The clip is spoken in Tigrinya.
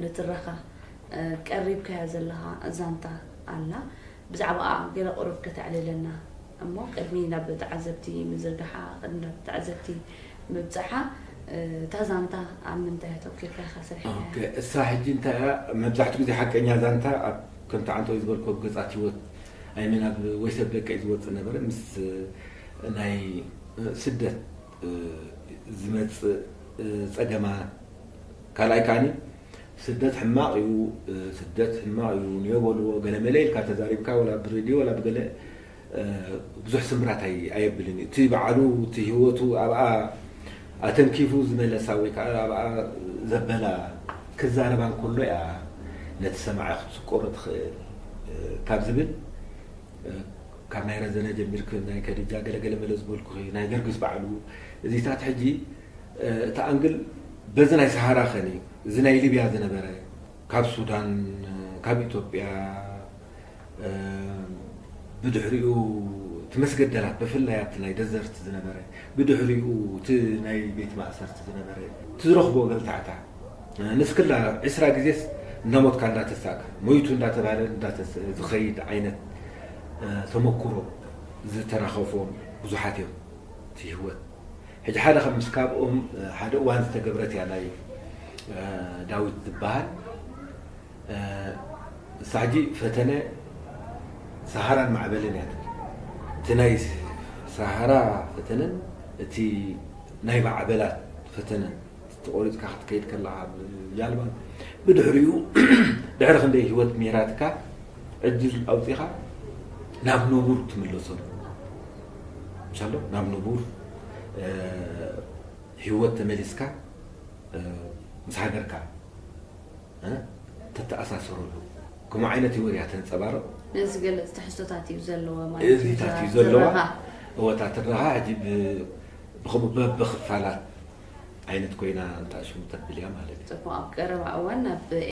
ንትረኻ ቀሪብካያ ዘለኻ ዛንታ ኣላ። ብዛዕባኣ ገለ ቁሩብ ከተዕልለና እሞ ቅድሚ ናብ ተዓዘብቲ ምዝርጋሓ፣ ቅድሚ ናብ ተዓዘብቲ ምብጻሓ፣ እታ ዛንታ ኣብ ምንታይ ኣተኲርካ ኢኻ ሰሪሕካያ? እሳ ሕጂ እንታይ እያ፣ መብዛሕትኡ ግዜ ሓቀኛ ዛንታ ኣብ ከምቲ ዓንተወይ ዝበልኩ ኣብ ገጻት ህይወት ኣይመን ኣብ ወይ ሰብ ደቀ እዩ ዝወጽእ ነበረ። ምስ ናይ ስደት ዝመጽእ ጸገማት፣ ካልኣይ ከኣኒ ስደት ሕማቕ እዩ፣ ስደት ሕማቕ እዩ ንዮ በልዎ፣ ገለ መለ ኢልካ ተዛሪብካ፣ ወላ ብሬድዮ ወላ ብገለ ብዙሕ ስምራት ኣየብልን እዩ። እቲ በዓሉ እቲ ህይወቱ ኣብኣ ኣተንኪፉ ዝመለሳ ወይ ከዓ ኣብኣ ዘበላ ክዛረባ እንከሎ እያ ነቲ ሰማዒ ክትስቆሮ ትኽእል ካብ ዝብል ካብ ናይ ረዘነ ጀሚርክ ናይ ከድጃ ገለገለ መለ ዝበልኩ ናይ ገርግስ በዓሉ እዚታት ሕጂ እቲ ኣንግል በዚ ናይ ሰሃራ ኸኒ እዚ ናይ ሊብያ ዝነበረ ካብ ሱዳን ካብ ኢትዮጵያ ብድሕሪኡ እቲ መስገደላት ብፍላይ ኣብቲ ናይ ደዘርት ዝነበረ ብድሕሪኡ እቲ ናይ ቤት ማእሰርቲ ዝነበረ እቲ ዝረኽቦ ገልታዕታ ንስክላ ዕስራ ግዜስ እናሞትካ እንዳተሳእካ ሞይቱ እንዳተባለ ዝኸይድ ዓይነት ተመኩሮ ዝተራኸፎም ብዙሓት እዮም። እቲ ህይወት ሕጂ ሓደ ከም ምስ ካብኦም ሓደ እዋን ዝተገብረት እያ ናይ ዳዊት ዝበሃል እሳ ሕጂ ፈተነ ሰሃራን ማዕበልን እያ ትብል። እቲ ናይ ሰሃራ ፈተነን እቲ ናይ ማዕበላት ፈተነን ተቆሪፅካ ክትከይድ ከለካ ብጃልባ ብድሕሪኡ ድሕሪ ክንደይ ህይወት ሜራትካ ዕድል ኣውፂኻ ናብ ንቡር ትምለሰሉ ምሻሎ ናብ ንቡር ህይወት ተመሊስካ ምስ ሃገርካ ተተኣሳሰረሉ ከምኡ ዓይነት ህይወት እያ ተንፀባርቕ። ነዚ ገለፅ ትሕዝቶታት እዩ ዘለዋ ማለት እዩ። እዚታት እዩ ዘለዋ። እወታ ትረኻ ሕጂ ብከምኡ በብክፋላት ዓይነት ኮይና እንታሽሙ ተብል እያ ማለት እዩ። ጽቡቕ። ኣብ ቀረባ እዋን ናብ